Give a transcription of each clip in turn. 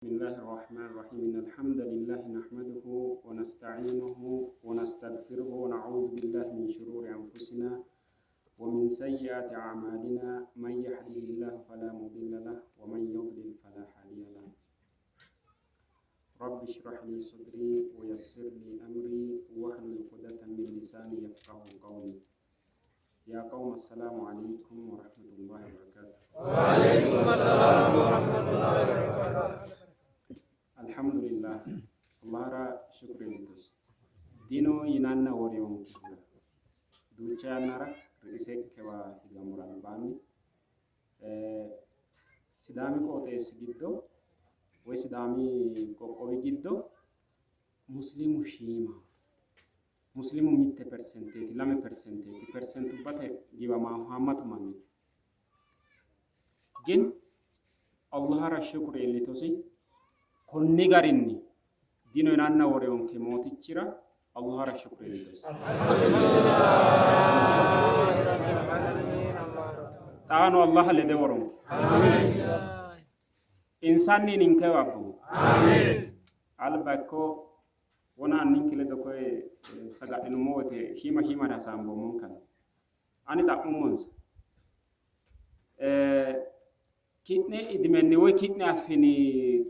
بسم الله الرحمن الرحيم إن الحمد لله نحمده ونستعينه ونستغفره ونعوذ بالله من شرور أنفسنا ومن سيئات أعمالنا من يهده الله فلا مضل له ومن يضلل فلا هادي له رب اشرح لي صدري ويسر لي أمري واحلل عقدة من لساني يفقه قولي يا قوم السلام عليكم ورحمة الله وبركاته. وعليكم السلام ورحمة الله وبركاته. Alhamdulillah Allahra shukri litos dino yinanna worewonke duucha yannara ri'isekkewa higamora albaanni Sidaami qooxeessi giddo woy Sidaami qoqqowi giddo Muslimu shiimaho. Muslimu mitte persenteeti, lame persenteeti, persentubbate giwamaahu haammatu manni no. Gin Allahara shukru iillitosi konni garinni dino yinanna worewonke mootichira Allahara shukru iillitosi. Xaano Allaha lede woronke. Insanni ninkewa abbu. Alba ikko wona anninke ledo koye saga'linummo wote shiima shiimare hasaamboommonkanni. Ani xa'mummonsa. Ki'ne idimenni woy ki'ne affini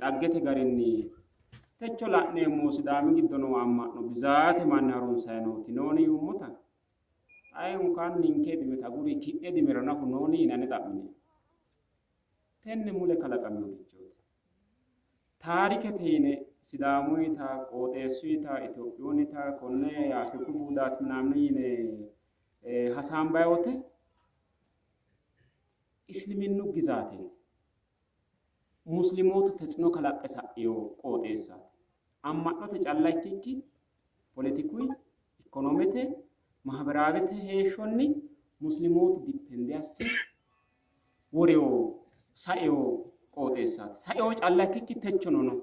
xaggete garinni techo la'neemmo Sidaami giddo noo amma'no bizaate manni harunsayi nooti nooni yuummota ayi unkaan ninke idimeta aguri ki'ne idimera nafu nooni yinanni xa'mine. Tenne mule kalaqaminorichooti. Taarikete yine Sidaamuyita, qooxeessuyita, Itophiyunnita, konne Afriku buudaati minaamini yine hasaambayi wote Isliminnu gizaateeti. Muslimootu tetsino kalaqqe sa'ino qooxeessaati. Amma'note calla ikkikki poletikuyi, ikkonoomete, mahabiraawete heeshshonni muslimootu dippende asse woreo saeo qooxeessaati. Saeo calla ikkikki techono no.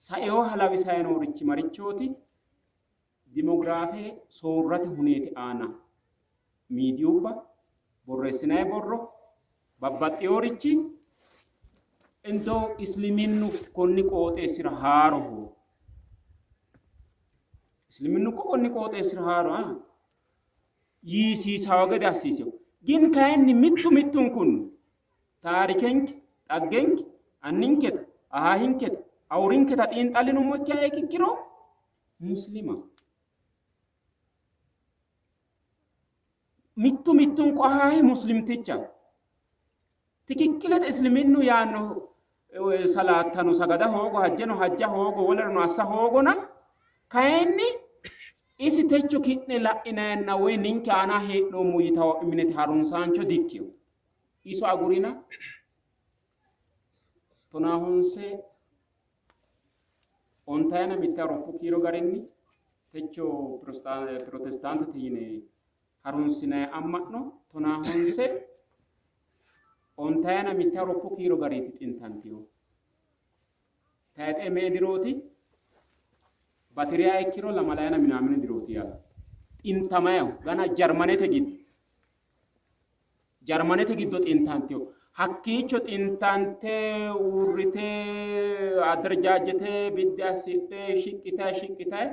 Saeo halawisayi noorichi marichooti? Dimogiraafe soorrate huneeti aana miidiyubba, borreessinayi borro, babbaxxeworichi indow isliminnu konni qooxeessira haaroho. Isliminnu ikko konni qooxeessira haaroho yiisiisawo gede assiisewo. Gin kayinni mittu mittunkunni taarikenke, xaggenke, anninketa, ahaahinketa, awurinketa xiinxallinummo ikkiha ikkiro muslima mittu mittunku ahaahi muslimticha tikikkilete isliminnu yaanno salaattano sagada hoogo hajjeno hajja hoogo wolereno assa hoogona kayinni isi techo ki'ne la'inanna woy ninke aana hee'noommo yitawo iminete harunsaancho dikkino. Iso agurina tonaahonse ontayina mitte Awuroppu kiiro garinni techo pirotestaantete yine harunsinanni amma'no tonaahonse ontayina mitte Awuroppu kiiro gariiti xintantino. Tayixe mee dirooti? Batiriya ikkiro lamalayina minaamini dirooti yaate. Xintamayaho gana Jarmanete giddo. Jarmanete giddo xintantino. Hakkiicho xintante uurrite adderajaajete biddi assidhe shiqqitayi shiqqitayi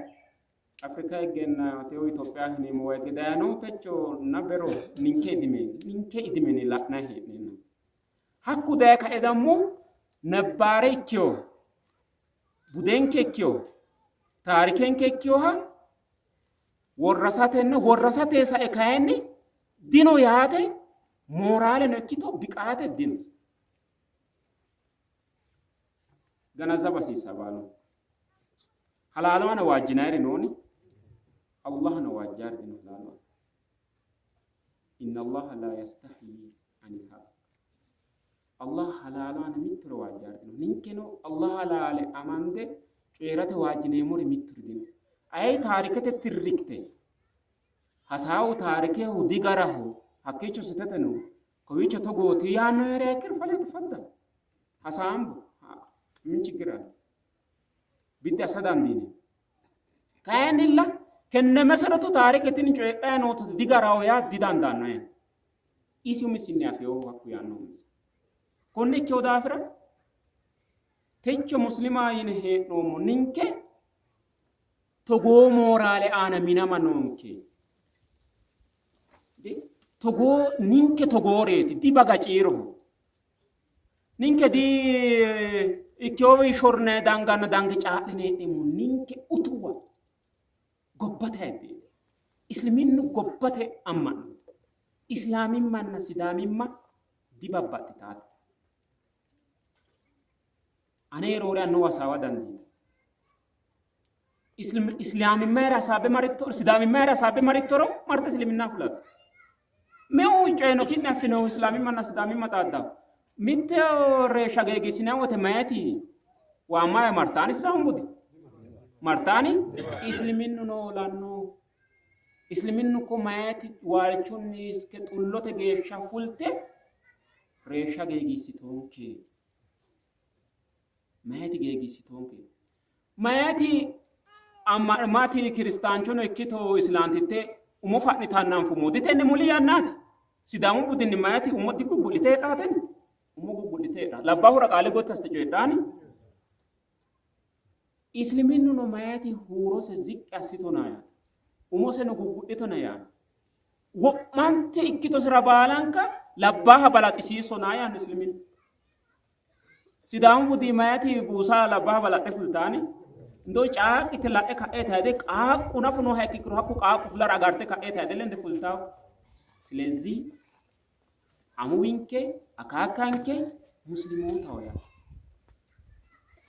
Afrika higgenna tewo Itophiya hineemmo way gedayano techo na bero ninke idime ninke idimeni la'nayi hee'neenna. Hakku daye kae dammo nabbaare ikkiyo budenke ikkiyo taarikenke ikkiyoha worrasatenna worrasate sae kayinni dino yaate mooraaleno ikkito biqaate dino. Ganazaba hasiissa baalu. Halaalu aana waajjinayiri nooni? Allahna waajjaari dino halaalu aana. Inna Allaha la yastahyi anil haqq. Allah halaalu aana mittore waajjaari dino. Ninkeno Allah halaale amande coyi'rate waajjineemmori mitturi dino. Ayi taarikete tirrikte hasaawu taarikehu digaraho hakkiicho sitete no kowiicho togooti yaanno hee'riha ikkiro falyatafaddal hasaambo min chiggir ale biddi assa dandiine kayinnilla tenne meseretu taarike tini coyidhanni nooti digaraho yaa didandaanno isi umisinni afinohu hakku yaanno umisi konne ikkino daafira Techo muslima yine hee'noommo ninke togoo mooraale aana minama noonke. Togoo ninke togooreeti dibaga ciiroho. Ninke di ikkeyowi shornayi danganna dange caa'line hee'neemmo. Ninke utuwa gobbate ayiddeeti. Isliminnu gobbate amma'nooti. Islaamimmanna Sidaamimma dibabbaxxitaate. Ane roore annuwa hasaawa dandiita. Islaamimmayira hasaabbe marittoro, Sidaamimmayira hasaabbe marittoro marte isliminna fulatto. Meu coyino ki'ne affinohu islaamimmanna Sidaamimma xaaddaho. Mitte reeshsha geegiissinanni wote mayeti waammawe martaani Sidaamu budi martaani isliminnu no olanno. Isliminnu ko mayeti waalchunni iske xullote geeshsha fulte reeshsha geegiissitoonke. Mayeti geegiissitoonke. Mayeti amma'namati kiristaanchono ikkito isilaantitte umo fa'nitanna anfummo. Ditenne muli yannaati. Sidaamu budinni mayeti umo diguggu'lite heedhaateni? Umo guggu'lite heedha. Labbaahura qaale gotti assite coyidhaani. Isliminnuno mayeti huurose ziqqi assitona yaani. Umoseno guggu'litona yaani. Wo'mante ikkitosira baalanka labbaaha balaxisiissona yaanno isliminnu. Sidaamu budi mayati buusa labbaaha balaxxe fultaani ndo caaqqite la'e ka'e tayide qaaqqu nafu nooha ikkiro hakku qaaqqu fulara agarte ka'e tayide lende fultawo. Silezi amuwinke akaakkanke muslimootaho yaa.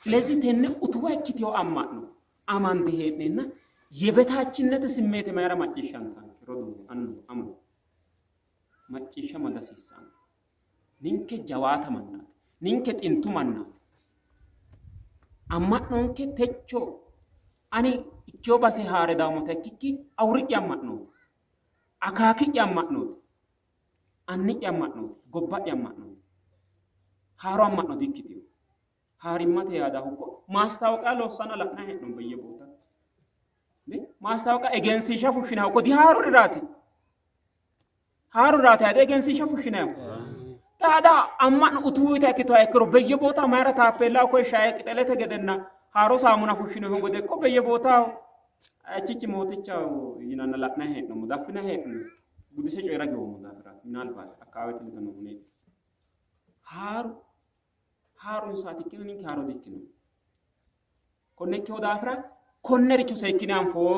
Silezi tenne utuwa ikkitewo amma'no amande hee'neenna yebetaachinnete simmeete mayira macciishshantanke roduuwu annu amu macciishshama dihasiissanno. Ninke jawaata mannaati. Ninke xintu mannaati. Amma'nonke techo ani ikkewo base haare dawomota ikkikki awuri'ya amma'nooti. Akaaki'ya amma'nooti. Anni'ya amma'nooti. Gobba'ya amma'nooti. Haaro amma'no dikkitino. Haarimmate yaadahu ko maastaawoqiya loossanna la'nanni hee'noommo beyye boota. Maastaawoqiya egensiishsha fushshinahu ko dihaaruriraati. Haaru raati hayde egensiishsha fushshinayihu. Taada amma'no utuuyita ikkituha ikkiro beyye bootaho mayira taappeellaho koye shae qixelete gedenna haaro saamuna fushshinohu gede ko beyye bootaho achichi mootichaho yinanna la'nanni hee'noommo daffina hee'noommo gudise coyi'ra giwoommo daafira minaalbaati akkaawete ledo noohuneeti. Haaru haarunsaati ikkino ninke haaro dikkino. Konne ikkino daafira konnericho seekkine anfoo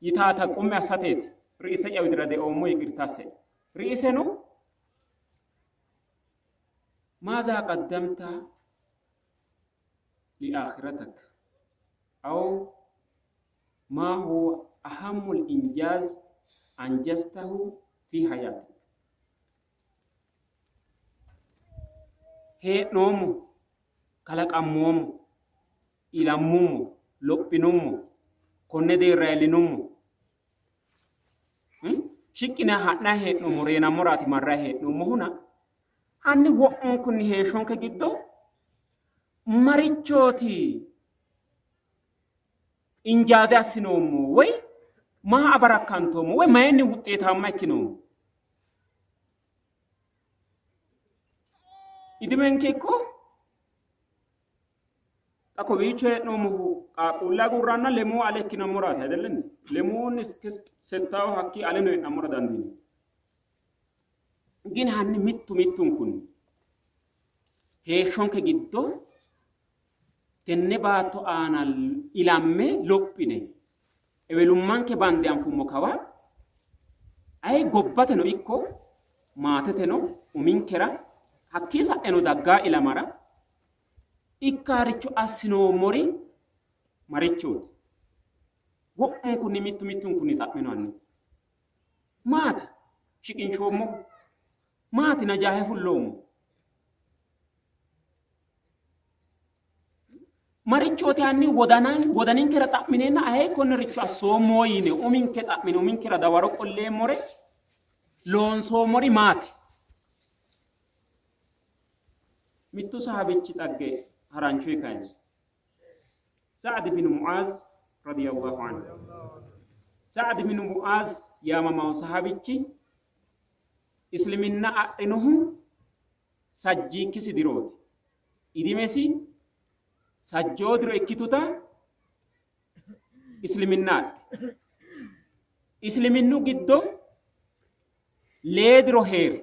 yitaata qummi assateeti. Ri'ise'ya widira deoommo yiqirta asse. Ri'iseno maaza qaddamta liaakhiratak aw maa huwa ahammul injaaz anjastahu fi hayatik. Hee'noommo kalaqammoommo, ilammummo, lophinummo, konne deerra iillinummo, shiqqine ha'nanni hee'noommo, reenammoraati marranni hee'noommohuna hanni wo'munkunni heeshshonke giddo marichooti injaaze assinoommo woy maa abarakkantoommo woy mayinni wuxxeetaamma ikkinoommo? Idimenke ikko xa kowiicho hee'noommohu qaaqquulle agurranna lemuu ale ikkinammoraati ayidelleni? Lemuunni iske settawo hakkii aleno hee'nammora dandiine. Gin hanni mittu mittunkunni heeshshonke giddo tenne baatto aana ilamme lophine ewelummanke bande anfummo kawa aye gobbateno ikko maateteno uminkera hakkii sa'eno daggaa ilamara ikkaaricho assinoommori marichooti? Wo'munkunni mittu mittunkunni xa'mino hanni. Maati shiqinshoommohu? Maati najaahe fulloommo? Marichooti hanni wodanan wodaninkera xa'mineenna aye konnericho assoommo yine uminke xa'mine uminkera dawaro qolleemmore loonsoommori maati? Mittu sahabichi xagge haranchoyi kayinso. Sa'ad bin Mu'aaz radiyallahu anhu. Sa'ad bin Mu'aaz yaamamaho sahabichi isliminna adhinohu sajjiikkisi dirooti. Idimesi Sajjoo diro ikkituta isliminna adhe. Isliminnu giddo lee diro hee're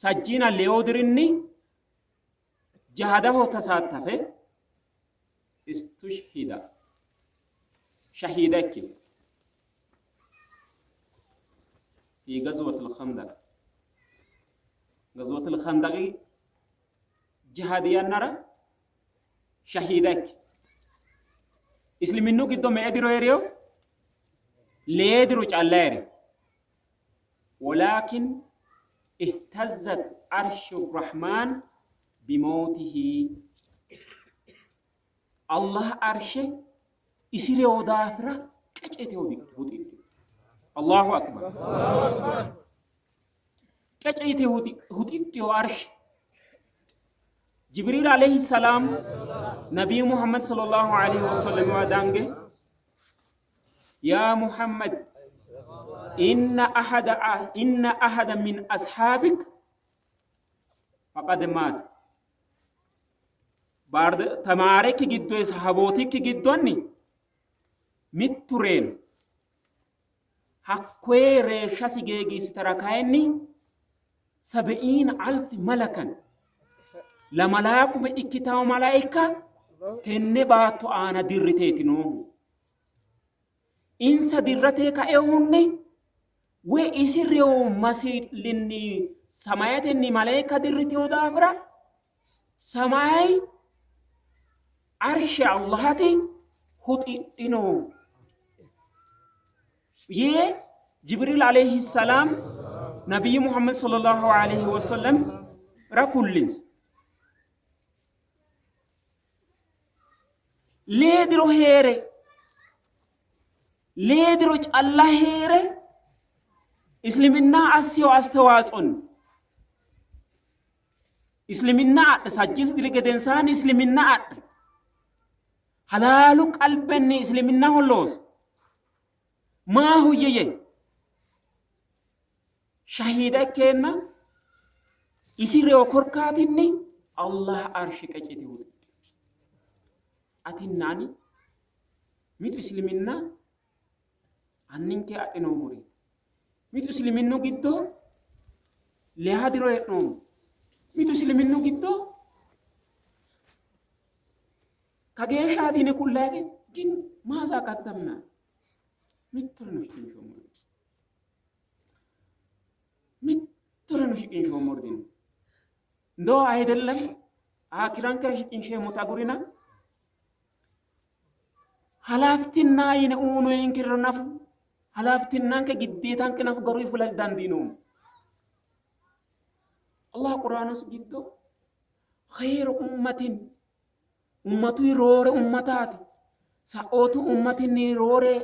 sajjiina leewu dirinni jihadaho tasaattafe istushhida shahiida ikkino. Fi gazwatil khandaq gazwatil khandaqi jihaadi yannara shahiida ikki. Isliminnu giddo me''e diro hee'rino? Lee diro calla hee'rino. Walaakin ihtazzat arshu rahmaan bimootihi. Allah arshe isi reyo daafira qece yite huxidhino. Allahu akbar. Qece yite huxidhino arshe. Jibriil alayhi salaam Nabii Muhammad sallallahu alayhi wasallam waa daange yaa Muhammad inna ahada inna ahada min ashaabik faqad maata baarda tamaarekki giddo sahabootikki giddonni mittu reeno Hakkoye reeshshasi geegiissitara kayinni sabiina alfi malakan lamalaa kume ikkitanno malaika tenne baatto aana dirriteeti noohu. Insa dirrate kaehunni woy isi reyo masilinni samayatenni malaika dirritino daafira samayi arshe Allahati huxidhino yee Jibriil alayhi salaam Nabiyyi Muhammad sallallahu alayhi wasallam ra kullinsa. Lee diro hee're lee diro calla hee're isliminna assiyo astewaatsonni Isliminna adhe sajjis diri gedensaanni isliminna adhe halaalu qalbenni isliminnaho loosa maahoyye yee shahiida ikkeenna isi reyo korkaatinni Allah arshi qecite huxidhe. Atinna ani mitu isliminna anninke adhinoommori mitu isliminnu giddo leha diro hee'noommo mitu isliminnu giddo kageeshshaati yine kullayte gin maaza qaddamna mittoreno shiqinshoommori mittoreno shiqinshoommori dino እንደው አይደለም አኪራንከ shiqinsheemmota agurina halaaftinna yine uunoyinkirro nafu halaaftinnanke giddeetanke nafu garuyi fula dandiinoommo. Allah Qur'aanas giddo khayru ummatin ummatuyi roore ummataati sa'ootu ummatinni roore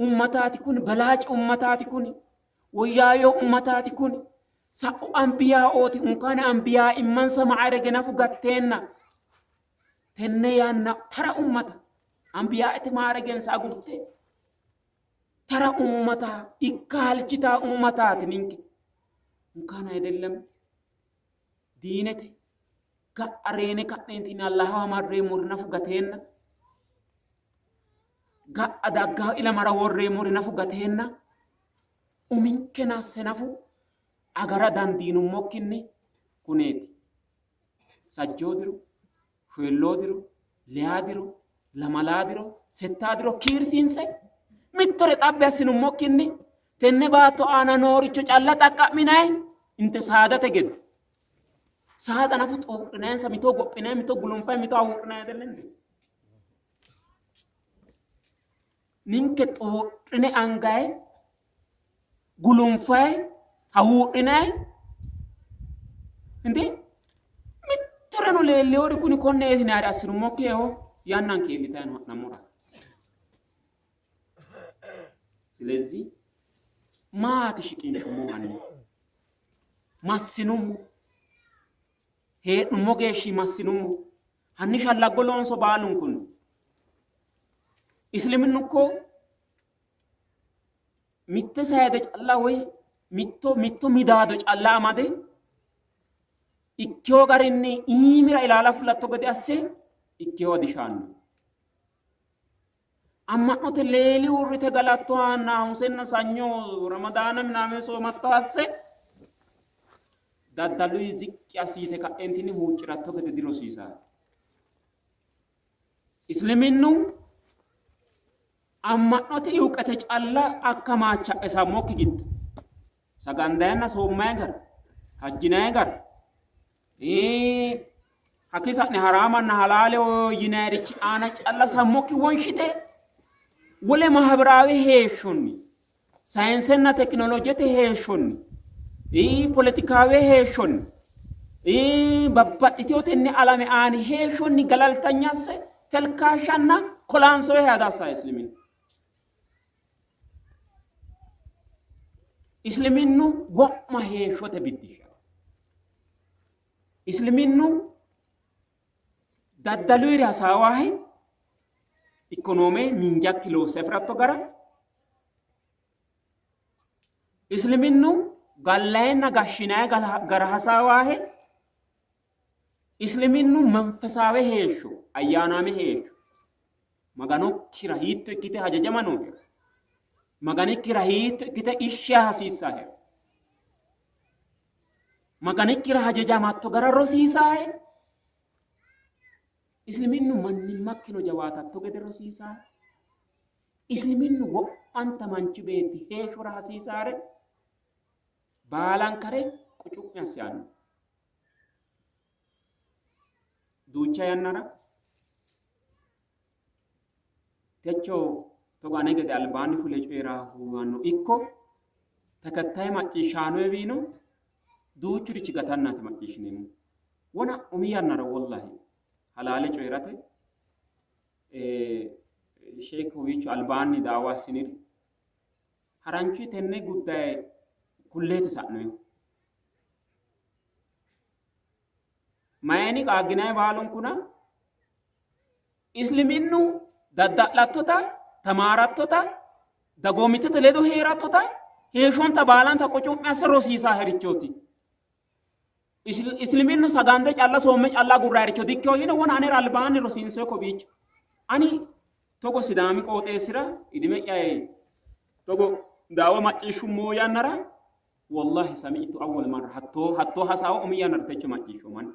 ummataati kun balaaci ummataati kun woyyaayoo ummataati kun sa'u anbiyaa'ooti unkaan anbiyaa immansa ma'arege nafu gatteenna Tenne yanna tara ummata anbiyaa'ete maaregensa agurte tara ummata ikka halchitaa ummataati ninke. Unkaan ayidellem diinete ga'a reene ka'neentinni Allahawa marreemmori nafu gateenna ga'a daggaa ilamara worreemmori nafu gateenna uminke nasse nafu agara dandiinummokkinni kuneeti. Sajjoo diro, shoyilloo diro, leyaa diro, lamalaa diro, settaa diro kiirsiinse mittore xabbi assinummokkinni tenne baatto aana nooricho calla xaqqa'minayi inte saadate gede. Saada nafu xuuqinayinsa mito gophinayi mito gulunfayi mito hawuudhinayi edellende. Ninke xuuxxine angayi gulunfayi hawuudhinayi እንዴ mittoreno leelliori kuni konneeti yinayire assinummokki eo yannanke iillitayi no ha'nammora. ስለዚህ maati shiqinshummo hanni massinummo hee'nummo geeshshi massinummo hanni shallaggo loonso baalunkunni isliminnu ikko mitte sayide calla woy mitto mitto midaado calla amade ikkewo garinni iimira ilaala fulatto gede asse Ikkewa dishaanno. Amma'note leeli uurrite galattohanna hamusenna sanyo ramadaana minaame soomatto asse daddaluyi ziqqi assi yite ka'entinni huucci'ratto gede dirosiisanno. Isliminnu amma'note iwqete calla akkamaacha'e sammokki giddo sagandayanna soommayi gara hajjinayi gara hakki sa'ne haraamanna halaaleho yinayirichi aana calla sammokki wonshite wole mahabiraawe heeshshonni sayinsenna tekinolojete heeshshonni poletikaawe heeshshonni babbaxxitino tenne alame aani heeshshonni galaltanyasse telkaashshanna kolaansowe hadaassa isliminnu. Isliminnu wo'ma heeshshote biddishsha. Isliminnu daddaluyiri hasaawaahi ikkonoome miinjakki loosse afi'ratto gara Isliminnu gallayenna gashshinaye gara hasaawaahe Isliminnu manfesaawe heeshsho ayyaanaame heeshsho Maganokkira hiitto ikkite hajajama noohe Maganikkira hiitto ikkite ishsha hasiissahe Maganikkira hajajamatto gara rosiisahe Isliminnu mannimmakkino jawaatatto gede rosiisahe Isliminnu wo'manta manchi beetti heeshshora hasiisaare baalankare qucu'mi asse aanno. Duucha yannara techo togo ane gede albaanni fule coyi'raahu ikko takattaye macciishshaanoewiino duuchurichi gatannaati macciishshineemmo. Wona umi yannara wollahi halaale coyi'rate Sheek kowiicho albaanni daawa assiniri haranchu tenne guddaye kulleeti sa'noyihu. Mayini qaagginayi baalunkuna isliminnu dadda'lattota, tamaarattota, dagoomittete ledo hee'rattota heeshshonta baalanta qucu'mi asse rosiisaa herichooti. Isliminnu sagande calla soomme calla agurraayiricho dikkino yine wona anera albaanni rosiinsoye kowiicho. Ani togo Sidaami qooxeessira idime'ya togo daawa macciishshummo yannara wallahi sami'tu awwal marra hattoo hattoo hasaawa umi yannara techo macciishshoomani.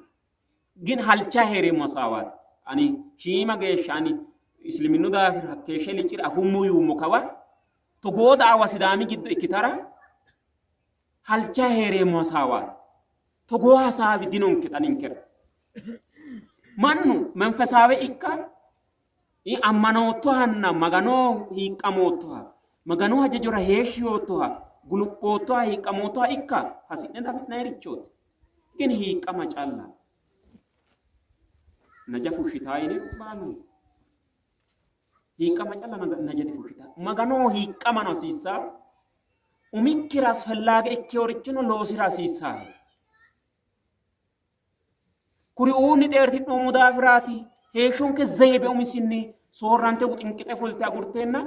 Gin halcha hee'reemmo hasaawaati. Ani shiima geeshsha ani isliminnu daafira hakkeeshsha liccire afummo yuummo kawa togoo daawa Sidaami giddo ikkitara halcha hee'reemmo hasaawaati. Togoo hasaawi dinonke xa ninkera. Mannu manfesaawe ikka ammanoottohanna Magano hiiqqamoottoha, Maganu hajajora heeshshi yoottoha, guluphoottoha, hiiqqamoottoha ikka hasi'ne afi'nannirichooti. Gin hiiqqama calla naja fushshitaa yine baalunku hiiqqama calla naja difushshitaa. Maganoho hiiqqamano hasiissaa Umikkira asfellaage ikkeworichono loosira hasiissanno. Kuriuunni xeerti'noommo daafiraati heeshshonke zeybe umisinni soorrante wuxinqixe fulte agurteenna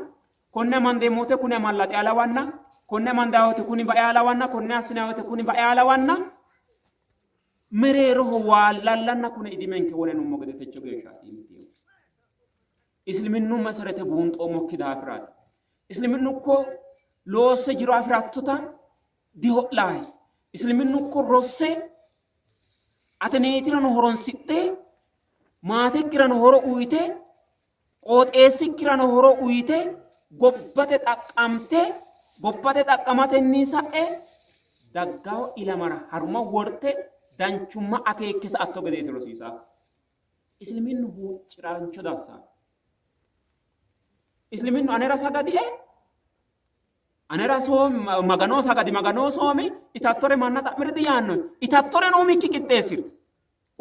konne amandeemmo wote kuni amallaxea lawanna konne amandayi wote kuni baea lawanna konne assinanni wote kuni baea lawanna mereeroho waallallanna kune idimenke wole nummo gede techo geeshsha iillitino. Isliminnu meserete buunxoommokki daafiraati. Isliminnu ikko loosse jiro afi'rattota diho'laahe. Isliminnu ikko rosse ateneetirano horonsidhe maatekkirano horo uyite qooxeessikkirano horo uyite gobbate xaqqamte gobbate xaqqamatenni sa'e daggawo ilamara haruma worte danchumma akeekke sa'atto gedeeti rosiisaa. Isliminnu huucci'raancho dassanno. Isliminnu anera sagadie, anera soomi, Maganoho sagadi, Maganoho soomi, itattore manna xa'miri diyaanno. Itattoreno umikki qixxeessi'ri,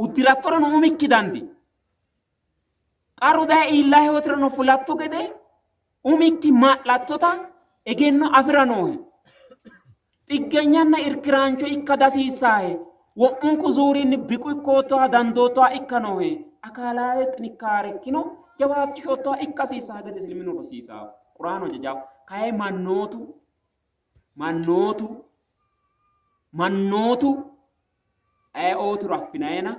uddi'rattoreno umikki dandi. Qarru daye iillahe wotirano fulatto gede umikki ma'lattota egenno afi'ra noohe. Xiggenyanna irkiraancho ikka dasiissaahe. Wo'munku zuurinni biqu ikkoottoha dandoottoha ikka noohe. Akaalaawe xinikkaarekkino jawaachishoottoha ikka hasiissaha gede isliminu rosiisaa. Quraano jajaa. Kayi mannootu mannootu mannootu ayeootiro affinayena.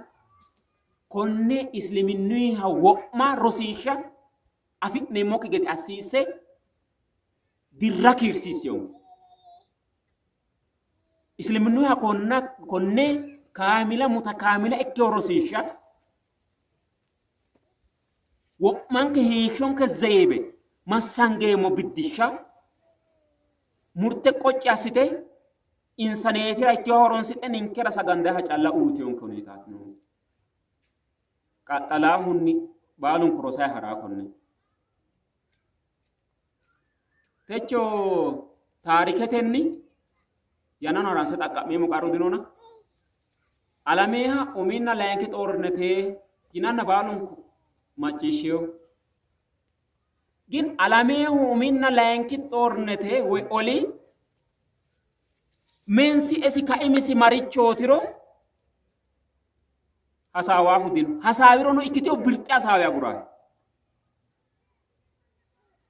Konne isiliminniha wo'ma rosiishsha afi'neemmokki gede assiisse dirra kiirsiissinonke. Isiliminniha konne kaamila mutakaamila ikkino rosiishsha wo'manke heeshshonke zeybe massangeemmo biddishsha murte qocci assite insaneetira ikkinoha horonsidhe ninkera sagandaha calla uyitiyonke huneetaati noohu. Qaxxalaahunni baalunku rosayi haraa konne. Techo taariketenni yannano haranse xaqqa'meemmo qarru dinona. Alameeha uminna layinki xoornete yinanna baalunku macciishshiyo. Gin alameehu uminna layinki xoornete woy oli mensi esi kaimisi marichootiro hasaawaahu dino. Hasaawirono ikkiteyo birxe hasaawe aguraayo.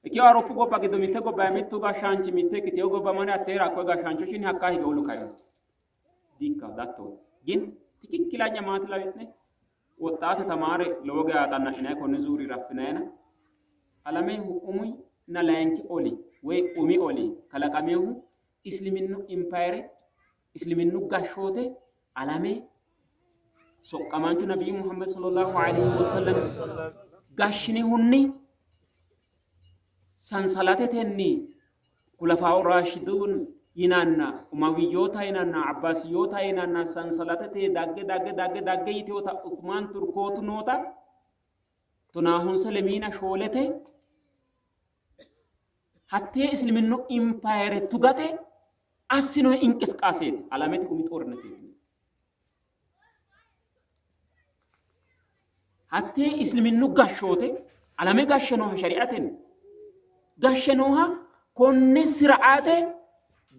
Ikkeo Awuroppu gobba giddo mitte gobba mittu gashshaanchi mitte ikkiteyo gobba mare hatteera hakkoye gashshaancho shini hakkaa hige olu kaino. Dikka dattooti. Gin tikikkilanya maati lawi'ne woxxaate tamaare lowo geya xanna'inay konni zuuri raffinayna alamehu uminna layinki oli woy umi oli kalaqaminohu isliminnu impayere isliminnu gashshoote alame soqqamaanchu nabiyyu Muhammad sallallahu alaihi wasallam gashshinihunni sansalatetenni Kulafaa'u Raashiduun yinanna Umawiyyoota yinanna Abbaasiyyoota yinanna sansalatete dagge dagge dagge dagge yiteota Usmaan Turkootu noota tonaahunse lemiina shoolete hattee isliminnu impayere tugate assino inqisqaaseeti alamete umi xoorneteeti. Hattee isliminnu gashshoote alame gashshe nooha shariatenni gashshe nooha konne siraate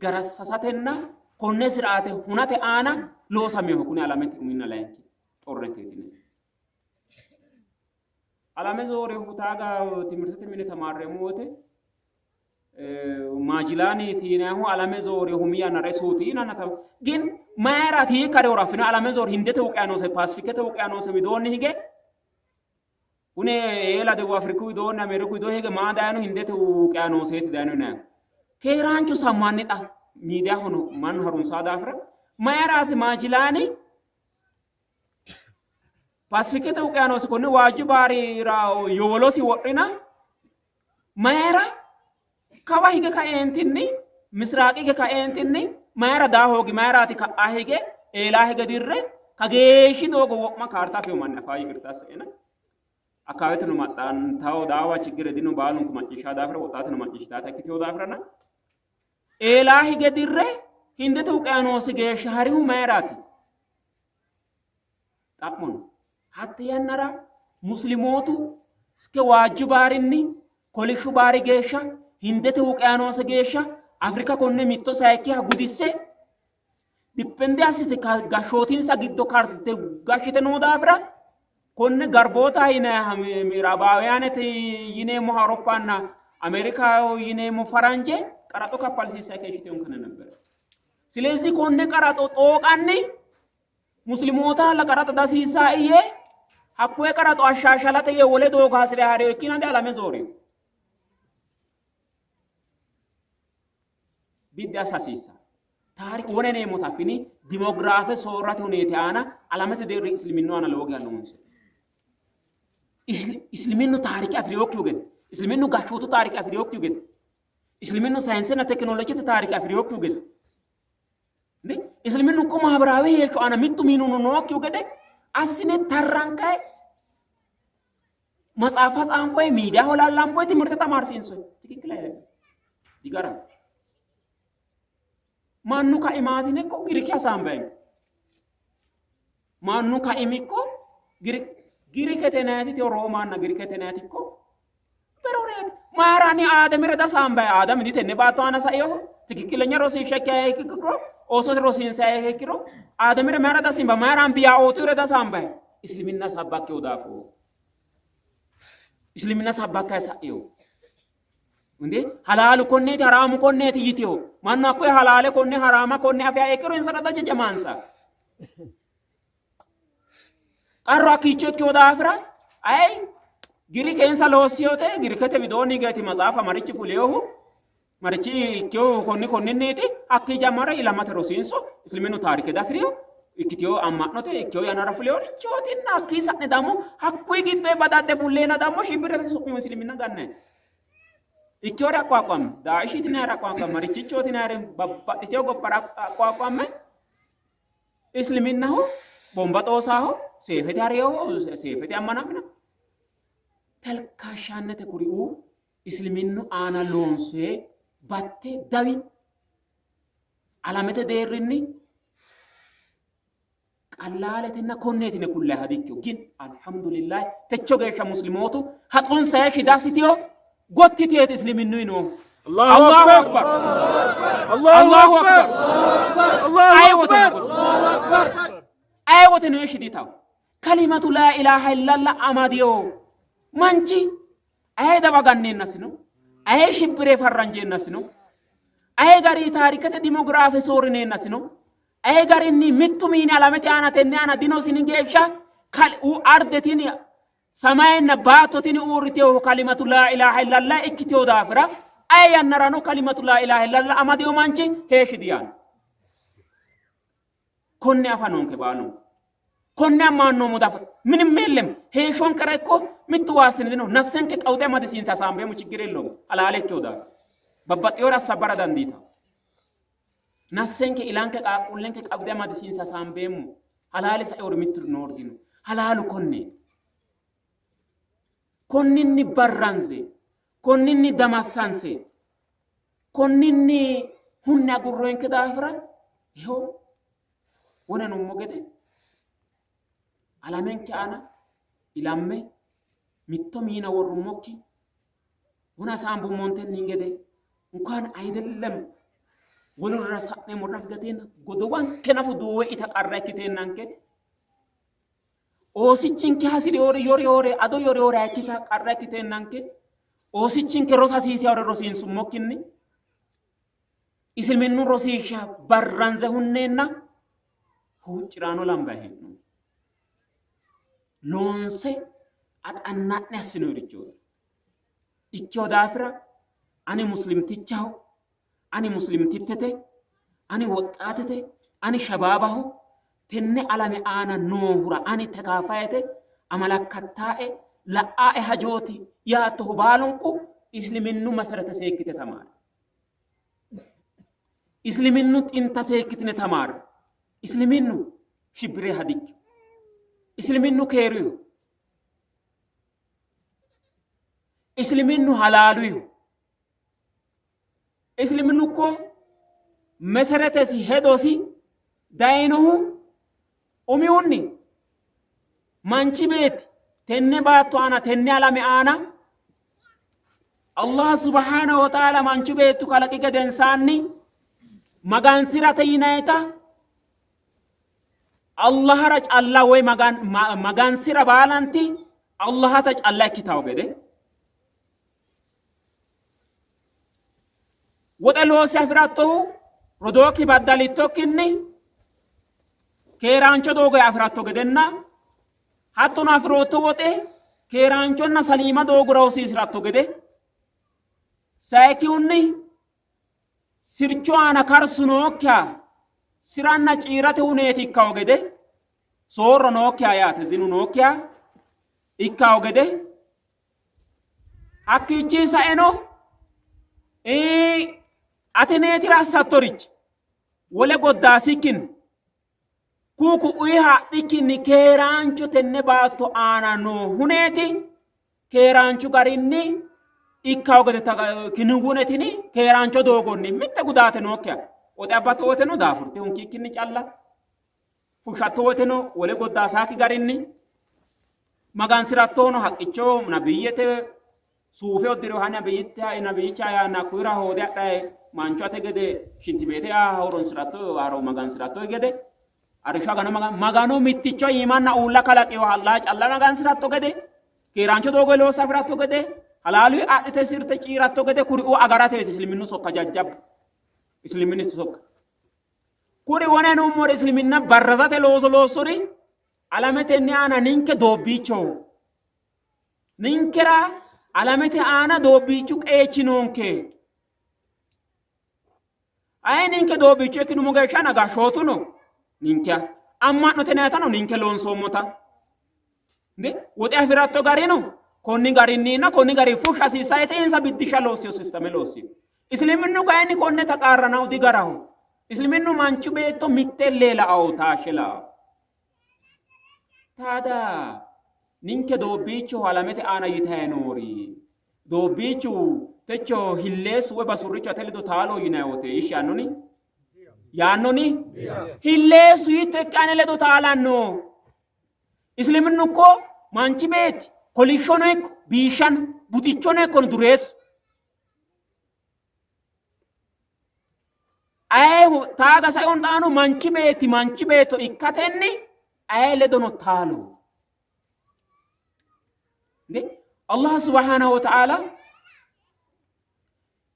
garassasatenna konne siraate hunate aana loosaminoho kuni alamete uminna layinki xorreteeti. Alame zoorehu taaga timirtete mine tamaarreemmo wote maajilaaniiti yinannihu alame zoore humi yannara isuuti yinanna ta gin mayiraati hiikka rewora affino alame zoore Hindete wuqiyaanoose Paasifikete wuqiyaanoose widoonni hige kune eela debu Afriku widoonni Ameeriku widoo hige maa dayino Hindete wuqiyaanooseeti dayino yinanni keeraanchu sammanni xa miidiyahono mannu harunsaa daafira mayiraati maajilaani Paasifikete wuqiyaanoose konne waajju baarira yowolosi wodhina mayira kawa hige kaeentinni misiraaqi hige kaeentinni mayira daa hoogi mayiraati ka'a hige eelaa hige dirre kageeshshi doogo wo'ma kaarta afino manni afaa yiqirta asseena akkaaweteno maxxantawo daawa chiggire dino baalunku macciishshaa daafira woxxaateno macciishshitaata ikkitewo daafirana eelaa hige dirre Hindete wuqiyaanoosi geeshsha harihu mayiraati? Xa'mo no. Hatte yannara Muslimootu iske Waajju Baarinni Kolishshu Baari geeshsha, Hindete Wuqiyaanoose geeshsha, Afrika konne mitto sayikkiha gudisse dippendi assite gashshootinsa giddo karte gashshite noo daafira konne garboota yinanniha mi'raabaawuyaanete yineemmoha Awuroppanna Ameerikaho yineemmo faranje qaraxo kaffalsiissanni keeshshitinonkana nabbere. Silezi konne qaraxo xooqanni Muslimoota la qaraxa dasiissaa yee hakkoye qaraxo ashshaashalate yee wole doogo hasi're ha'rino ikkina dialame zoorino. Biddi assa hasiissa. Taariku wone neemmota affini dimogiraafe soorrate huneeti aana alamete deerri isliminnu aana lowo geya noonse. Isliminnu taarike afi'rinokkihu gede, isliminnu gashshootu taarike afi'rinokkihu gede, isliminnu sayinsenna tekinolojete taarike afi'rinokkihu gede, Isliminnu ikko maabaraawe heeshsho aana mittu minuno nookkihu gede assine tarrankayi matsaafa tsaanfoyi miidiyaho lallamboyi timirte tamaarsiinsoyi tikikkil ayidellem digaraho. Mannu kaimaatine ikko Giriki hasaambayinke. Mannu kaimi ikko Girikete yinayiti tiyo Roomaanna Girikete yinayiti ikko beroreeti. Mayira ani Aadamira dasaambayi Aadami ditenne baatto aana sainoho tikikkilenya rosiishsha ikkiha ikkiro oosote rosiinsayi ikkiro Aadamira mayira dasimba mayira anbiyaootuyira dasaambayi isliminna sabbakkehu daafo isliminna sabbakkayi sa'eho እንዴ halaalu konneeti haraamu konneeti yiteho mannu hakkoye halaale konne haraama konne afiha ikkiro insara dajajamaansa. Qarru hakkiicho ikkino daafira ayi Girikensa loossiyote Girikete widoonni higeeti matsaafa marichi fuliyohu marichi ikkinohu konni konninniiti hakkii jammare ilamate rosiinso isliminu taarike dafiriyo ikkitiyo amma'note ikkiyo yannara fuliyorichootinna hakkii sa'ne dammo hakkuyi giddo badadde fulleena dammo shibbirete su'mi islimina ganne ikkiyore aqquaquamme daa'ishiiti nayre aqquaquamme marichichooti nayre babbaxxitiyo gobbara aqquaquamme Isliminnaho bomba xoosaho seefete hariyoho seefete ammanamina telkaashshaannete kuriuu isliminnu aana loonse batte dawi alamete deerrinni qallaaletenna konneeti yine kullayi hadicho gin alhamdulillahi techo geeshsha muslimootu haxonsa shidasitiyo gottiteeti isliminnu noohu. Allahu akbar Allahu akbar Allahu akbar Aye wote no shiditaw kalimatu laa ilaaha illallah amadiyo manchi aye dawa ganneennasino aye shibbire farranjeennasino aye gari taarikete dimogiraafe soorrineennasino aye garinni mittu miini alamete aana tenne aana dinosini geeshsha arde tini samayenna baatto tini uurritinohu kalimatu laa ilaaha illallah ikkitino daafira aye yannarano kalimatu laa ilaaha illallah amadino manchi heeshshi diyaanno. Konne afa noonke baalunku. Konne ammannoommo daafira minim yellem heeshshonkera ikko mittu waastinni dino nassenke qawude amadisiinse hasaambeemmo chiggir yellom halaale ikkino daafira babbaxxinore assabbara dandiitanno. Nassenke ilanke qaaqquullenke qawude amadisiinse hasaambeemmo halaale saeori mitturi noori dino. Halaalu konneeti. Konninni barranse, konninni damassanse, konninni hunne agurroonke daafira iho wona nummo gede alamenke aana ilamme mitto miina worrummokki wona saambummontenni gede እንኳን አይደለም wolurira sa'neemmori nafu gateenna godowanke nafu duuwe ita qarra ikkiteennanke oosichinke hasi'riyoore yoriyoore ado yoriyoore hayikkisa qarra ikkiteennanke oosichinke rosa hasiisiyore rosiinsummokkinni isliminnu rosiishsha barranze hunneenna huucciraano lambayi hee'noommo. Loonse axanna'ne assinoyirichooti. Ikkino daafira ani muslimtichaho, ani muslimtittete, ani woxxaatete, ani shabaabaho, tenne alame aana noohura ani tekaafayete amalakkattaae la'aae hajooti yaattohu baalunku isliminnu maserete seekkite tamaari. Isliminnu xinta seekkitine tamaari. Isliminnu shibbire hadikki. Isliminnu keeriyo. Isliminnu halaaluyo. Isliminnu ko meseretesi hedosi dayinohu umihunni manchi beetti tenne baatto aana tenne alame aana Allah subhanahu wa ta'ala manchu beettu kalaqi gedensaanni magansi'rate yinayita Allahara calla woy magansi'ra baalanti Allahata calla ikkitawo gede woxe loosi afi'rattohu rodookki baddalittokkinni keeraancho doogo afi'ratto gedenna hattono afi'rootto woxe keeraanchonna saliima doogora hosiisi'ratto gede sayikkihunni sirchu aana karsu nookkiha siranna ciirate huneeti ikkawo gede soorro nookkiha yaate zinu nookkiha ikkawo gede hakkiichi saeno ateneetira assattorichi wole goddaasikkinni kuu ku'uyi haadhikkinni keeraancho tenne baatto aana noo huneeti keeraanchu garinni ikkawo gede kiniwunetini keeraancho doogonni mitte gudaate nookkiha woxe abbatto woteno daafurte hunkiikkinni calla fushshatto woteno wole goddaasaakki garinni magansi'rattono haqqicho nabiyyete suufe uddi'rinoha nabiyyicha yaanna hakkuyira hoode adhaye mancho ate gede shintibeete horonsi'ratto haro magansi'ratto gede arrishsho agano magano mitticho iimanna uulla kalaqinoha Allah calla magansi'ratto gede keeraancho doogo loosa afi'ratto gede halaalu adhite sirte ciiratto gede kuriuu agarateeti isliminnu sokka jajjabba isliminnu sokka kuri wone nummori isliminna barrasate looso loossuri Alametenni aana ninke doobbiichoho. Ninkera alamete aana doobbiichu qeechi noonke. Ayi ninke doobbiicho ikkinummo geeshsha gashshootu no ninke amma'note nayatano ninke loonsoommota. Nde woxe afi'ratto gari no konni garinninna konni gari fushsha hasiissayete insa biddishsha loossiyo sisteme loossiyo. Isiliminnu kayinni konne taqaarranau digaraho. Isiliminnu manchu beetto mitte leela'ao taashshe la'ao. Taada ninke doobbiichoho alamete aana yitayi noori doobbiichu techo hilleessu woy basurrichu ate ledo taalo yinanni wote ishi yaannoni? Yaannoni? Hilleessu hiitto ikke ane ledo taalanno? Isiliminnu ikko manchi beetti kolishshono ikko biishshano buxichono ikko dureessu Ayehu taaga saion xaano manchi beetti manchi beetto ikkatenni aye ledono taalo. Allah subhanahu wa ta'ala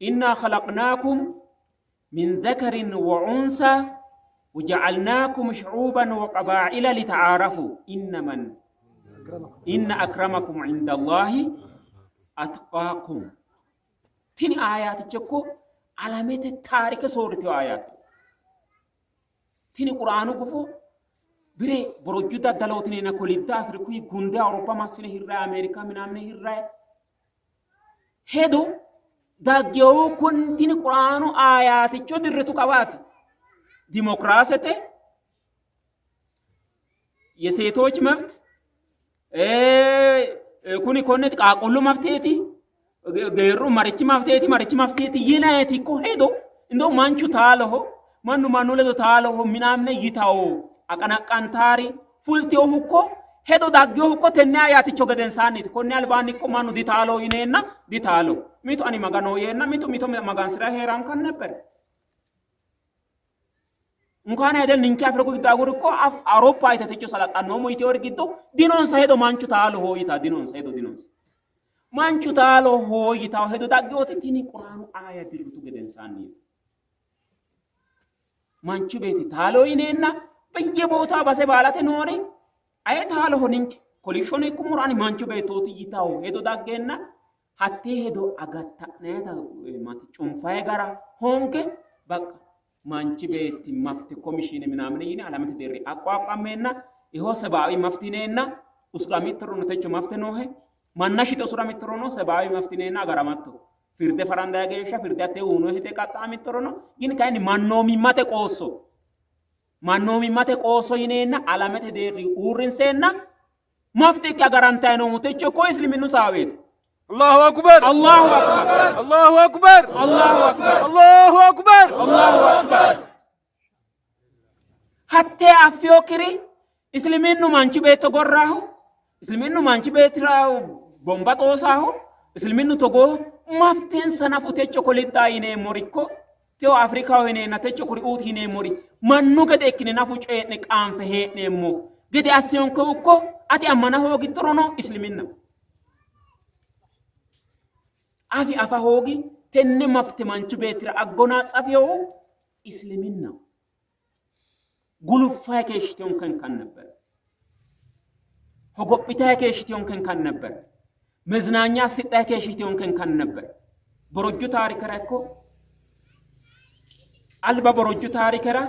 inna khalaqnaakum min dhakarin wa unsa وجعلناكم شعوبا وقبائل لتعارفوا إن من إن أكرمكم عند الله أتقاكم Tini aayaaticho ikko alamete taarike soorritino aayaati. Tini Quraanu gufo bire borojju daddalootinena kolidda Afirikuyi gunde Awuroppa massine hirrayi Ameerika minaamine hirrayi hedo daggewu kun tini Quraanu aayaaticho dirritu kawaati. Dimokiraasete የሴቶች መብት kuni konne qaaqquullu mafteeti geerru marichi mafteeti marichi mafteeti yinayti ikko hedo እንደው manchu taaloho mannu mannu ledo taaloho minamne yitawo aqanaqqantaari fultinohu ikko hedo dagginohu ikko tenne ayaaticho gedensaanniiti konni albaanni ikko mannu ditaalo yineenna ditaalo mitu ani maganoho yeenna mitu mito magansira heerankan ነበር እንኳን አይደል ninke Afriku giddo aguri ikko Awuroppa yite techo salaxxannoommo yiteori giddo dinonsa hedo manchu taalo yita dinonsa hedo dinonsa. Manchu taalo yitawo hedo dagginote tini Quraanu aaya dirritu gedensaanni manchu beetti taalo yineenna በየቦታው base baalate noori aye taaloho ninke kolishshono ikkummoro ani manchu beettooti yitawo hedo daggeenna hattee hedo agatta'nayita mati cunfaye gara hoonge በቃ manchi beetti mafte komishiine ምናምን yine alamete deerri aqwaaqammeenna iho sebaawi mafti yineenna usurammittorono techo mafte noohe manna shite usuramittorono sebaawi mafti yineenna agaramatto firde farandaya geeshsha firde hattee uyinohete qaxxa'amittorono gin kayinni mannoomimmate qoosso mannoomimmate qoosso yineenna alamete deerri uurrinseenna mafte ikke agarantayi noohu techo ko isliminnu saaweeti. Allahu akbar. Allahu akbar. Allahu akbar. Allahu akbar. Allahu akbar. Allahu akbar. Hattee affiyookkiri isliminnu manchi beetto gorraahu isliminnu manchi beettira bomba xoosaahu isliminnu togoo maftensa nafu techo koliddaa yineemmori ikko teo Afrikaho yineenna techo kuriuuti yineemmori mannu gede ikkine nafu coye'ne qaanfe hee'neemmo gede assiyonkehu ikko ati ammana hoogittorono isliminna afi afa hoogi tenne mafte manchu beettira aggonaatsafiyohu isliminna guluffayi keeshshiteyonken kan ነበር hogophitayi keeshshiteyonken kan ነበር መዝናኛ assidhayi keeshshiteyonken kan ነበር borojju taarikera ikko alba borojju taarikera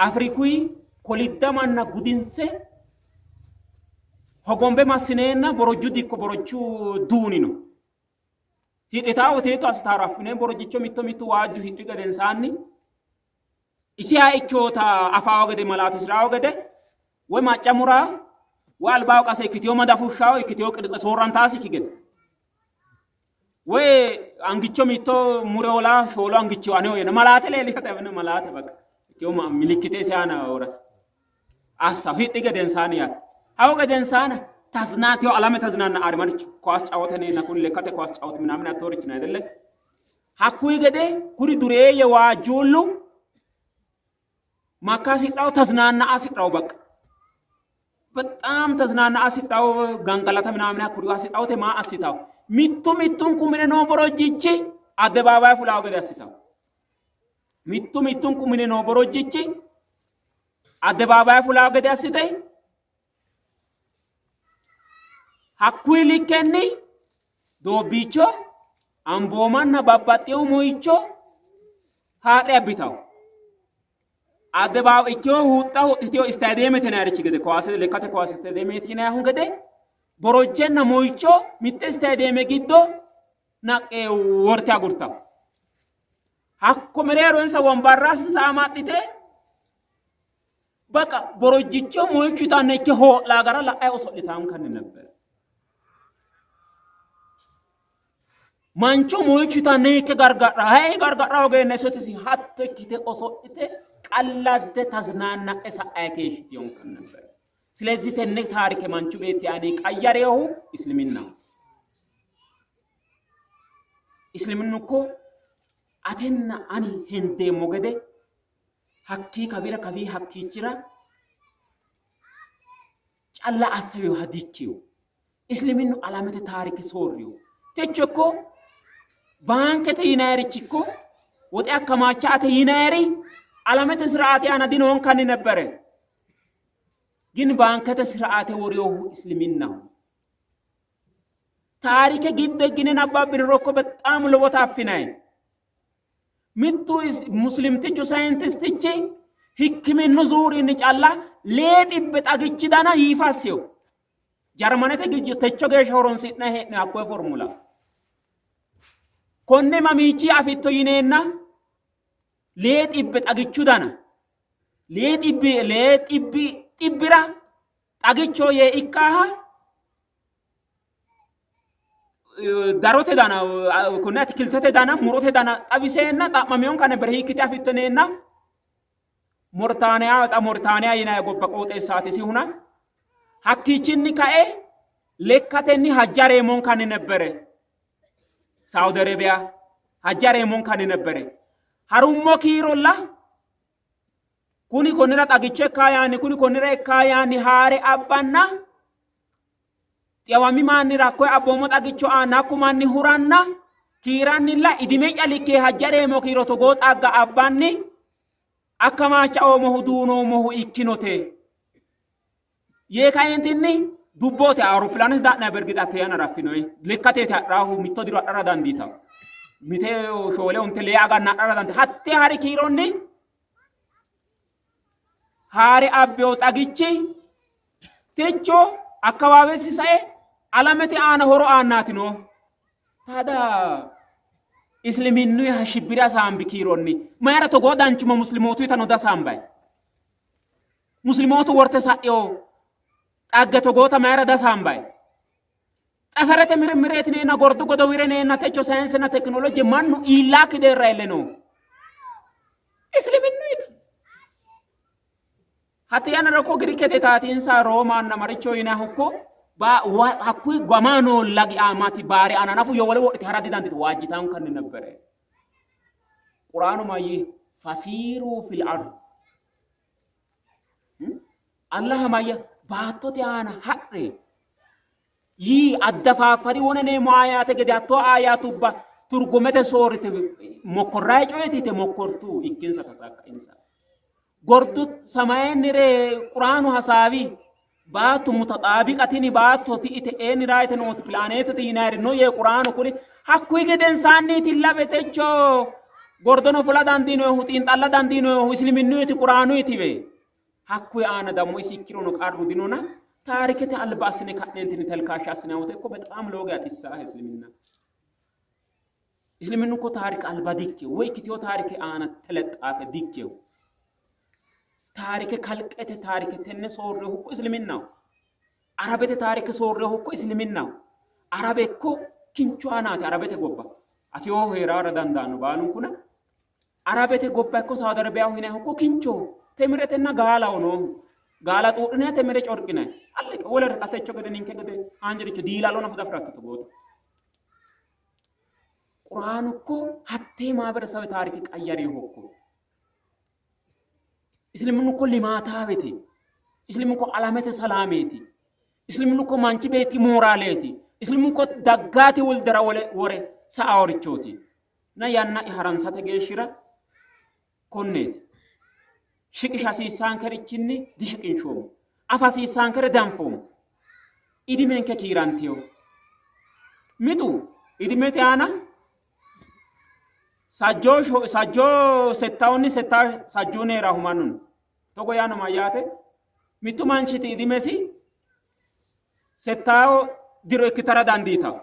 Afrikuyi kolidda manna gudinse hogombe massineenna borojju dikko borojju duuni no. Hidhitaa woteeto assitaaro affine borojjicho mitto mittu waajju hidhi gedensaanni isiha ikkiyoota afaawo gede malaatisiraawo gede woy macca muraa woy albaawo qase ikkitiyo mada fushshaawo ikkitiyo qirtse soorrantaasikki gede woy angicho mitto mure ola shoolo angicho aneho yene malaate leellishate afine malaate baqa ikkiyo milikkite isi aana worate assa hidhi gedensaani yaate hawo gedensaana ተዝናቴው ዓለም ተዝናና አርመርች ኳስ ጫወተኔና ኩን lekkate ኳስ ጫወት ምናምን አቶርች ነው አይደለ hakkuyi gede kuri dureeyye waajjuullu makka hasidhawo ተዝናና hasidhawo በቃ በጣም ተዝናና hasidhawo gangalata ምናምን hakkuri hasidhawote maa assitawo mittu mittunku mine noo borojjichi addebaabaye fulawo gede assitawo mittu mittunku mine noo borojjichi addebaabaye fulawo gede assite Hakkuyi likkenni doobbiicho, amboomanna babbaxxewo moyicho haadhe abbitawo. Addebaawe ikkewo huxxa huxxitewo istaadiyeemete yinayirichi gede kowaase lekkate kowaase istaadiyeemete yinayihu gede borojjenna moyicho mitte istaadiyeeme giddo naqqe worte agurtawo. Hakko mereero insa wombarransa amaxxite baqa borojjicho moyichu itanna ikke hoo'laa gara la'ayi oso'litaankanni nebber. Mancho moyichu itanna ikke garga'ra hayi garga'ra hogeenna isotisi hatto ikkite oso'lite qalladde taznaanna'e sa'ayi keeshshitiyonkan nebber. ስለዚህ tenne taarike manchu beetti aani qayyareehu isliminnaho. Isliminnu እኮ atenna ani hendeemmo gede hakkii kawira kawii hakkiichira calla assaweha dikkiyo. Isliminnu alamete taarike soorriyo. Techo እኮ baankete yinayirichi እኮ woxe akkamaachate yinayiri alamete ስርዓቴ aana dinoonkanni ነበረ። ግን baankete ስርዓቴ woriyohu isliminnaho. Taarike giddo higgine nabbabbiniro እኮ በጣም lowota affinayi. Mittu muslimtichu sayintistichi hikkiminnu zuurinni calla 600 xagichi dana yiifasseyo. Jarmanete giddo techo geeshsha horonsi'nanni hee'noyi hakkoye formula. Konne mamiichi afitto yineenna 600 xagichu dana 600 xibbira xagicho yee ikkaaha darote dana konne atikiltete dana murote dana xawiseenna xa'mamiyonka nebere hiikkite afitto yineenna Mortaaniya xa Mortaaniya yinanni gobba qooxeessaati isihuna hakkiichinni kae lekkatenni hajja reemonkanni nebbere Saudi Arabiya hajja reemonkanni nebbere harummo kiirolla kuni konnira xagicho ikkaa yaanni kuni konnira ikkaa yaanni haare abbanna xiwami mannira hakkoye abboommo xagicho aanna hakku manni huranna kiirannilla idime'ya likke hajja reemo kiiro togoo xagga abbanni akkamaacha oomohu duunoomohu ikkinote yee kaentinni dubbote awuropilaanete da'na bergix hatte yannara affinoyi lekkateeti hadhaahu mitto diro hadhara dandiitawo mite 4 onte 6 aganna hadhara dandiitawo hatte hari kiironni haare abbeyo xagichi techo akkawaawesi sae alamete aana horo aannaati noo. Taada isliminnuyiha shibbire hasaambi kiironni mayira togoo danchumma muslimootu yitano dasaambayi? Muslimootu worte sa'eyo xagge togoota mayira dasaambayi? Xafarete mirimireeti neenna gordu godowire neenna techo sayinsenna tekinoloje mannu iillaakki deerra elle noo. Isliminnuyti. Hatte yannara እኮ Girikete taati insa Roomanna maricho yinayihu እኮ hakkuyi gama noo lagi aamaati baari aana nafu yowolo wodhite hara didandiitu waajjitaankanni nebbere. Quraanu mayyi fasiiru fil ard. Allah mayya baattote aana ha're yii addafaaffari wone neemmo aayaate gede hattoo aayaatubba turgumete soorrite mokkorrayi coyeeti yite mokkortu ikkinsa tasaakka insa. Gordu samayennire quraanu hasaawi baatto mutaxaabiqatini baatto ti'ite eenira yite nooti pilaaneetete yinayiri no yee quraanu kuli hakkuyi gedensaanniiti labe techo gordono fula dandiinoyihu xiinxalla dandiinoyihu isliminnuyti quraanuytiwe hakkuyi aana dammo isi ikkirono qarru dinona taarikete alba assine ka'neentinni telkaashsha assinayi wote እኮ በጣም lowo geya xissaa isliminna. Isliminnu እኮ taarike alba dikkewo woy ikkitewo taarike aana telexxaafe dikkewo. Taarike kalqete taarike tenne soorrehu እኮ isliminnaho. Arabete taarike soorrehu እኮ isliminnaho. Arabe እኮ kinchu aanaati Arabete gobba. Afewohu heerara dandaanno baalunkuna. Arabete gobba ikko Saudi Arabiyaho yinayihu እኮ kinchoho. Temiretenna gaalaho noohu. Gaala xuudhinayi temire corqinayi. Alleqe wolere xa techo gede ninke gede haanjaricho diilalo nafu diafiratto togoota. Quraanu እኮ hattee maaberesawe taarike qayyareeho እኮ. Isliminnu እኮ limaataawete. Isliminnu እኮ alamete salaameeti. Isliminnu እኮ manchi beetti mooraaleeti. Isliminnu እኮ daggaati woldera wole wore sa'aaworichooti. Na yanna haransate geeshshira konneeti. Shiqisha hasiissaankerinchinni dishiqinshoommo. Afa hasiissaankere danfoommo. Idimenke kiirantiyo. Mitu idimete aana sajjoo sajjoo settawunni setta sajjuun heerahu mannu no. Togo yaano mayyaate? Mittu manchiti idimesi settawo diro ikkitara dandiitawo.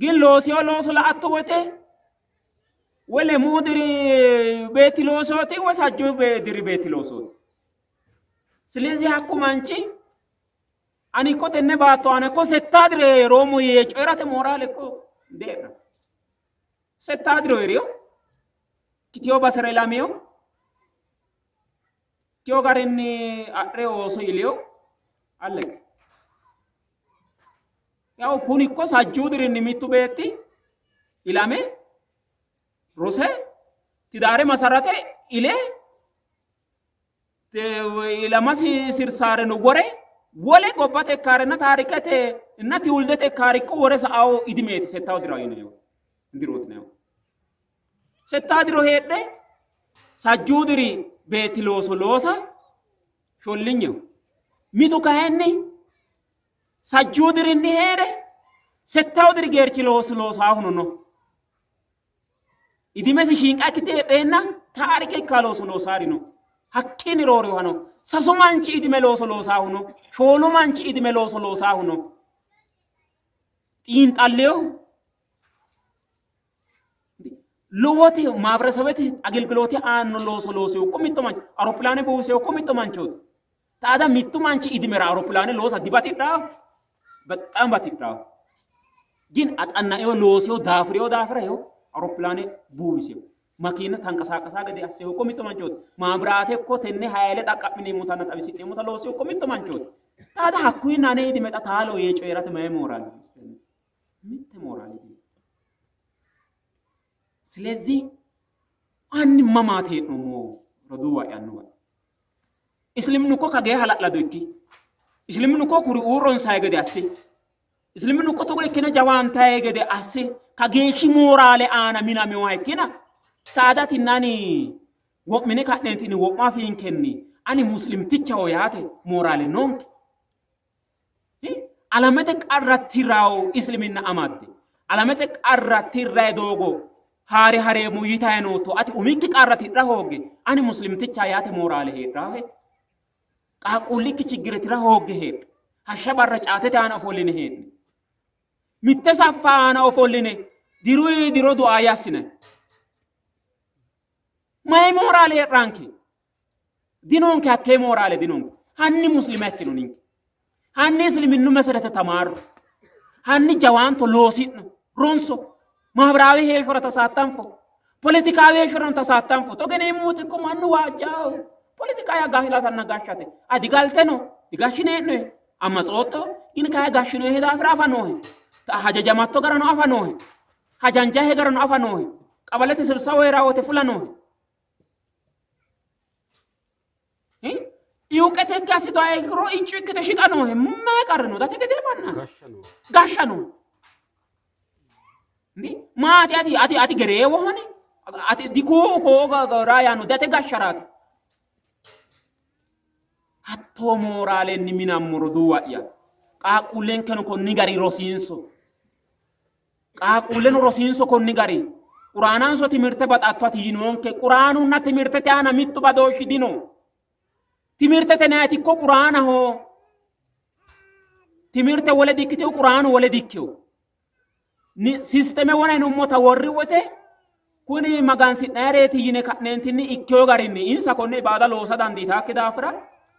Gin loosiyo looso la''atto wote woy lemuu diri beetti loosooti woy sajjuu diri beetti loosooti. Silezi hakku manchi ani ikko tenne baatto aana ikko settaa diro hee'roommo yee coyi'rate mooraale ikko dee'ra. Settaa diro hee'riyo kitiyo basera ilamiyo kitiyo garinni adhe ooso iliyo alleqe. Yawu kuni ikko sajjuu dirinni mittu beetti ilame rose tidaare masarate ile ilamasi sirsaareno wore wole gobbate ikkaarenna taarikete inna tiwuldete ikkaare ikko wore sa'ao idimeeti settawo dira yineewo dirooti neewo settaa diro heedhe sajjuu diri beetti looso loosa shollinyeho mitu kayinni sajjuu dirinni hee're settawu diri geerchi looso loosaahuno no. Idimesi shiinqa ikkite heedheenna taarike ikkaa looso loosaari no. Hakkiinni roorinoha no. Sasu manchi idime looso loosaahu no. Shoolu manchi idime looso loosaahu no. Xiinxalliyohu lowote maabiresebete agelgiloote aanno looso loosihu ko mitto mancho aeropilaane buusehu ko mitto manchooti. Taada mittu manchi idimera aeropilaane loosa dibatidhaa? Bexaam batidhaa. Gin axanna'eo looseo daafureo daafira yeo aeropilaane buuwiseo. Makiina tanqasaaqasaa gede asseo ko mitto manchooti. Maabiraate ko tenne hayile xaqqa'mineemmotanna xawisi'neemmota looseo ko mitto manchooti. Taada hakkuyinna ane idime xa taalo yee coyi'rate mayi mooraali? Mitte mooraali dino. Silezi anni mamaati hee'noommo roduuwa'ya annuwa'ya. Isliminu ko kagee hala'lado ikki. Isliminu ko kuri uurronsayi gede assi. Isliminu ko togo ikkine jawaantayi gede assi. Kageeshshi mooraale aana minaminoha ikkina taada tinnani wo'mine ka'neentinni wo'ma afiinkenni ani muslimtichaho yaate mooraale noonke. Alamete qarra tirrawo isliminna amadde. Alamete qarra tirrayi doogo haare hareemmo yitayi nootto ati umikki qarra tidha hoogge ani muslimticha yaate mooraale heedhaahe. Qaaqquullikki chiggire tira hoogge heedhe. Hashsha barra caatete aana ofolline hee'ne. Mitte saffa aana ofolline diruyi diro du'a yassine. Mayi mooraale hee'raanke? Dinonke hakkee mooraale dinonke. Hanni muslima ikkino ninke. Hanni isliminnu meserete tamaarro. Hanni jawaanto loosi'no. Ronso. Maabiraawe heeshshora tasaattanfo. Poletikaawe heeshshorano tasaattanfo. Togo yineemmo wote ko mannu waajjaaho. Poletika yaa gafilatanna gashshate. A digalte no. Digashshine hee'nohe. Ammatsootto. Gini kayi gashshinohe daafira afa noohe. Hajajamatto garano afa noohe. Hajanjahe garano afa noohe. Qabalete sibsawo hee'raa wote fula noohe. Iwuqete ikke assitoha ikkiro iccu ikkite shiqa noohe. Mayi qarri no? Date gedee manna. Gashsha noohe. Maati ati ati ati gereewohoni? Ati dikuu koo raa yaanno date gashsharaati. Hattoo mooraalenni minammo roduuwa'ya. Qaaqquullenkeno konni gari rosiinso. Qaaqquulleno rosiinso konni gari. Quraananso timirte baxatto ati yinoonke. Quraanunna timirtete aana mittu badooshshi dino. Timirtete nayti ikko quraanaho. Timirte wole dikkitino, quraanu wole dikkino. Sisteme wona yinummota worri wote kuni magansi'nayireeti yine ka'neentinni ikkeyo garinni insa konne ibaada loosa dandiitaakki daafira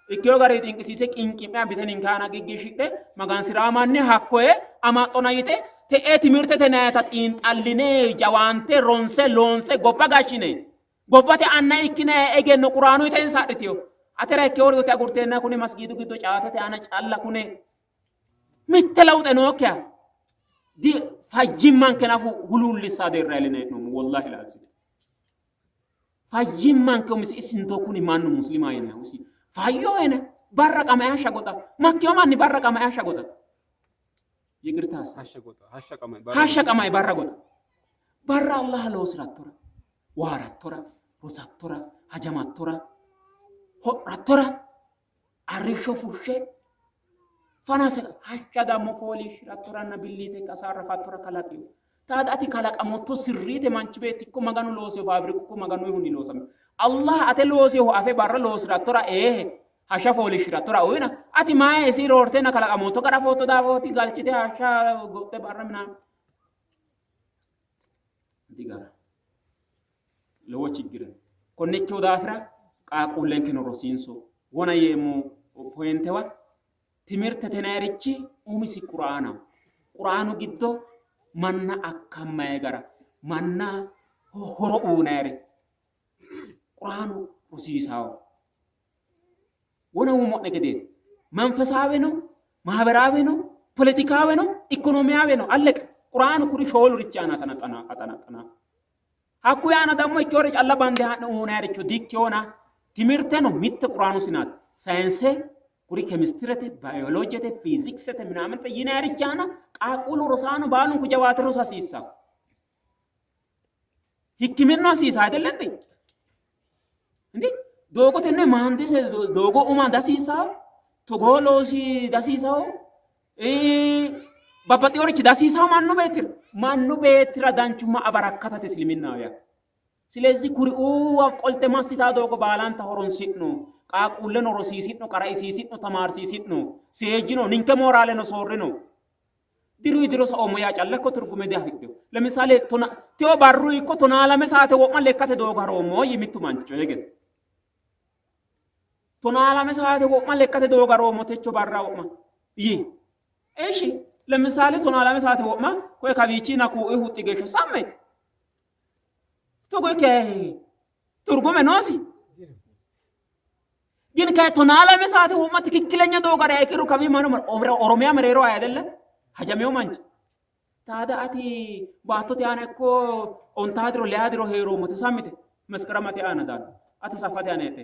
ikkeyo garinni xinqisiise qinqi'me abbite ninke aana giggishidhe magansi'raa manni hakkoye amaxxona yite te'ee timirtete nayata xiinxalline jawaante ronse loonse gobba gashshine gobbate anna ikkine egenno quraanu yite insa adhitiyo atera ikkeyo yote agurteenna kune masgiidu giddo caatete aana calla kune mitte lawuxe nookkiha di fayyimmanke nafu huluullissaa deerra iline hee'noommo wallahi laazim fayyimmanke umisi isintoo kuni mannu muslima yine usi fayyo yine barra qamae hashsha goxa makkiyo manni barra qamae hashsha goxa ይቅርታስ hashsha qamae barra goxa barra Allah loosirattora waarattora rosattora hajamattora ho'rattora arrishsho fushshe Fanase hashsha dammo fooliishshirattoranna billiite qasaarrafattora kalaqino. Taada ati kalaqamotto sirriite manchi beetti ikko Maganu loosino faabiriku ikko Maganuihunni loosamino. Allah ate loosinohu afe barra loosirattora eehe hashsha fooliishshirattora uyina ati mayi isi roorteenna kalaqamootto gara afootto daafooti galchite hashsha goxxe barra minaa digara lowo chiggire no. Konne ikkino daafira qaaqquullenkeno rosiinso. Wona yeemmo pointewa timirtete yinayirichi umisi quraanaho. Quraanu giddo manna akkammayi gara, manna horo uunayire quraanu rosiisawo. Wona umo'ne gedeeti. Manfesaawe no, mahabiraawe no, poletikaawe no, ikonomiyaawe no. Alleqe quraanu kuri shoolurichi aana axanaxana. Hakkuyi aana dammo ikkewore calla bande haa'ne uunayiricho dikkewona. Timirteno mitte quraanu sinaati. Sayinse kuri kemistirete, bayolojete, fiiziksete minaaminete yinayirichi aana qaaqquullu rosaano baalunku jawaate rosa hasiissanno. Hikkiminnu hasiisa አይደለ እንዴ? እንዴ doogotenni maandise doogo uma dasiisaho, togoo loosi dasiisaho, babbaxxinorichi dasiisaho mannu beettira. Mannu beettira danchumma abarakkatate isliminnaho yaa. Silezi kuriuuwa qolte massitaa doogo baalanta horonsi'no, qaaqquulleno rosiisi'no, qaraisiisi'no, tamaarsiisi'no, seejjino, ninke mooraaleno soorrino. Diruyi diro saoommo yaa calla ikko turgume diafidhino. Lemisale tona teyo barru ikko 12 saate wo'ma lekkate doogo haroommo yii mittu manchi coye gede. 12 saate wo'ma lekkate doogo haroommo techo barra wo'ma yii. Eshi lemisale 12 saate wo'ma koye kawiichina kuu'i huxxi geeshsha samme. Togo ikke turgume noosi. ግን ከ12 saate wo'ma ትክክለኛ doogo hariha ikkiro kawi manu Oromiya mereero አይደለ hajameyo manchi. Taada ati baattote aana ikko ontaa diro leyaa diro heeroommote sammite meskeramate aana daanno. Ati safate aana heedhe.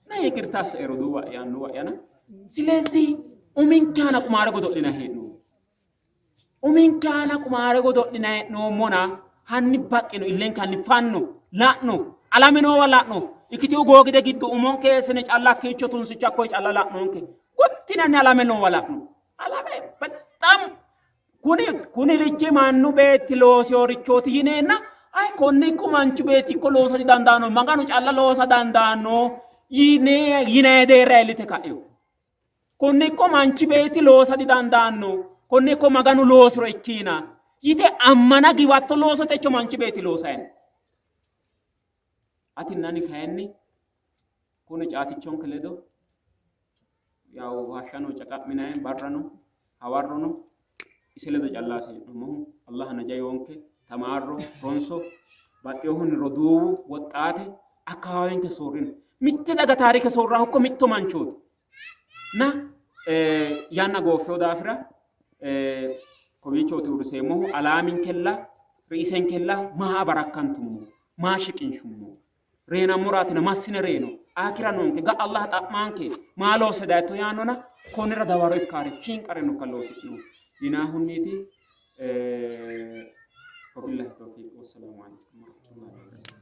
Na ይቅርታ roduuwa'ya annuwa'yana ስለዚህ uminke aana qumaare godo'linanni hee'noommo. Uminke aana qumaare godo'linanni hee'noommona hanni baqqino illenke hanni fanno la'no alame noowa la'no ikkiteyo googide giddo umonke eessine calla hakkiicho tunsicho hakkoye calla la'noonke gottinanni alame noowa la'no alame በጣም kuni kunirichi mannu beetti looseyorichooti yineenna ayi konne ikko manchu beetti ikko loosa didandaanno maganu calla loosa dandaanno yine yinayi deerra iillite ka'ino. Konne ikko manchi beetti loosa didandaanno, konne ikko Maganu loosiro ikkiina yite ammana giwatto looso techo manchi beetti loosayi no. Atinna ani kayinni kuni caatichonke ledo yawu hashshano caqa'minayi barrano hawarrono ise ledo calla hasi'nummohu Allah naja yoonke tamaarro ronso baxxinohunni roduuwu woxxaate akkawaawenke soorrino. Mitte daga taarike soorrahu ikko mitto manchooti. Na yanna gooffewo daafira kowiichooti uurriseemmohu alaaminkella ri'isenkella maa abarakkantummo maa shiqinshummo reenammoraatina massine reeno akira noonke ga Allah xa'maanke maa loosse dayitto yaannona konnira dawaro ikkaare shinqareno ikka loosi'no yinaahunniiti. Wabillahi tawfiiq wassalaamu alaikum warahmatullahi wabarakatuh.